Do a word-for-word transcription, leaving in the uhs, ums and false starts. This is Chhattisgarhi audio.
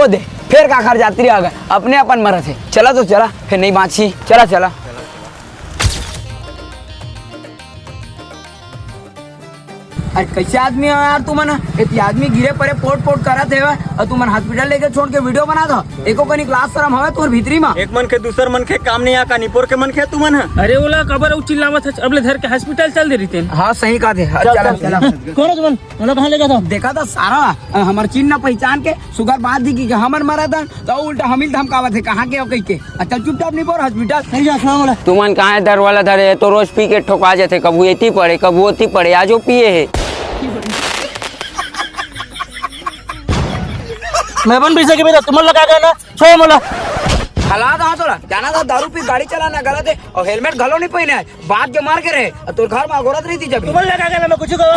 दे, फेर काखर जात्री आ गे, अपने अपन मरत हे। चला तो चला, फेर नहीं बाँची। चला, चला। अरे, कैसे आदमी हो यार तुमन? इतने आदमी गिरे पड़े, पोट पोट करत हे, अउ तुमन हॉस्पिटल लेके छोड़ के वीडियो बनात हो। एको कनी लाज शरम हवे तुम्हर भीतरी मा? एक मन के दूसर मन के काम नहीं आका, निपोर के मन के तुमन ह। अरे, ओला काबर अउ चिल्लावत हस? अब ले धर के हॉस्पिटल चल दे रहितेन। हाँ, सही कहा थे। हाँ, चल, चला, चल, चला। चल। कौन है तुमन? ओला कहाँ लेके था? देखा था सारा, अ, हमर चिन्ह पहचान के सुगर बात दी कि हमन मरा था, तो उल्टा हमिल धमकावत हे, कहाँ के हो कहि के। अच्छा, चुपचाप निपोर हॉस्पिटल। नहीं जा, सुना बोला। तुमन कहाँ दर वाला धरे हे, तो रोज पी के ठोका जाथे, कभू एती पड़े, कभू ओती पड़े, आज वो पिए हे। मैं बन पीसे के बेटा, तुमन लगा गया ना, छोड़ मोला। हालात हाँ तोला, जाना था दारू पी गाड़ी चलाना गलत हे, अउ हेलमेट घलो नहीं पहने हे, बाप जो मार के रहे, अउ तोर घर में अगोरत रही थी जब। तुमन लगा गया ना, मैं कुछ कहो।